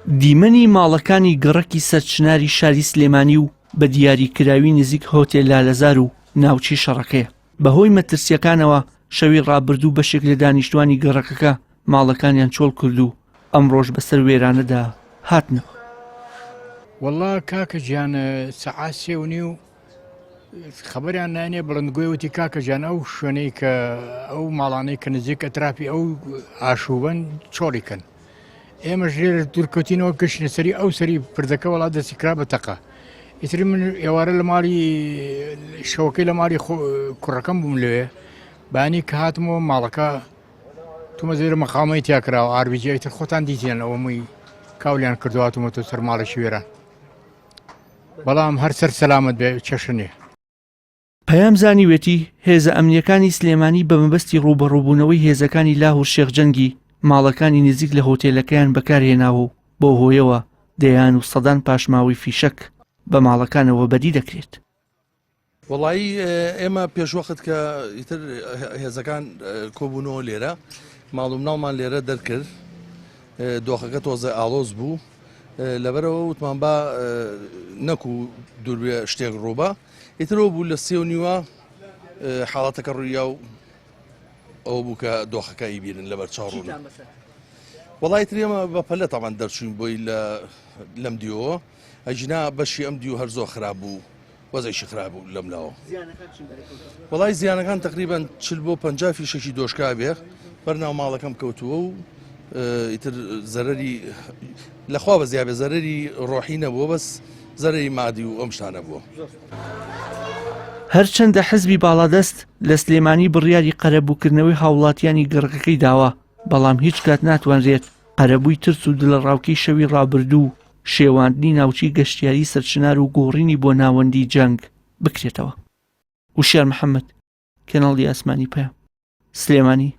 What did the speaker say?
دیمەنی ماڵەکانی گەڕەکی سەرچناری شاری سلێمانی و بە دیاریکراوی نزیک هۆتێل لالەزار و ناوچەی شەڕەکەیە. بەهۆی مەترسییەکانەوە شەوی ڕابردوو بەشێک لە دانیشتوانی گەڕەکەکە ماڵەکانیان چۆڵ کرد و ئەمڕۆش بەسەر وێرانەدا هاتنەوە. وەڵا کاکە گیان سەعات سێ و نیو خەبەریان نانێ بڵندگۆی وتی کاکە گیان ئەو شوێنەی کە ئەو ماڵانەی کە نزیک ئەترافی ئەو ئاشوبن چۆڵی کەن ئێمەش لێرە دوورکەوتینەوە گەشتینە سەری ئەو سەری پردەکە وەڵا دەستی کرا بە تەقە ئیتر من ئێوارە لە ماڵی شەوەکەی لە ماڵی کوڕەکەم بووم لەوێ بانی کە هاتمەوە ماڵەکە تومە زێرە مەقامەی تیا کراوە ئاربیجی ئیتر خۆتان دیتیان ئەوەمووی کاولیان کردواتومەتە سەر ماڵێکی وێران بەڵام هەر سەر سەلامت بێ چەشە نییە. پەیام زانیوێتی، هێزە ئەمنییەکانی سلێمانی بە مەبەستی ڕووبەڕووبوونەوەی هێزەکانی لاهور شێخ جەنگی، ماڵەکانی نزیک لە هۆتێلەکەیان بەکارهێناوە و بەو هۆیەوە دەیان و سەدان پاشماوەی فیشەک بە ماڵەکانەوە بەدی دەکرێت. وەڵایی ئێمە پێشوەخت کە ئیتر هێزەکان کۆبوونەوە لێرە ماڵ و مناڵمان لێرە دەرکرد دۆخەکە تۆزێ ئاڵۆز بوو لەبەرەوە وتمان با نەکو دووربێ شتێک ڕووبە ئیترەوە بوو لە سێ و نیوە حاڵەتەکە ڕوویا و ئەوە بوو کە دۆخەکە ئیبیرن لەبەر چاوڕوون وەڵای تر ئێمە بە پەلە تاوان دەرچوین بۆی لە لەم دیەوە ئەگینا بەشی ئەم دیو هەر زۆر خراپ بوو وەزعیشی خراپ بوو لەم لاوە. وەڵای زیانەکان تقریبان چل بۆ 50 فیشەکی دۆشکا بێ بەر ناو ماڵەکەم کەوتووە و ئیتر زەرری لەخوا بە زیابێ زەرری ڕۆحی نەبووە بەس زەرری مادی و ئەم شتانە بووە. هەرچەندە حزبی باڵادەست لە سلێمانی بڕیاری قەرەبووکردنەوەی هاوڵاتیانی گەڕەکەکەی داوە، بەڵام هیچ کات ناتوانرێت قەرەبووی ترس و دڵەڕاوکێی شەوی ڕابردوو و شێواندنی ناوچەی گەشتیاری سەرچنار و گۆڕینی بۆ ناوەندی جەنگ بکرێتەوە. وشیار محەمەد، کەناڵی ئاسمانی پەیام، سلێمانی.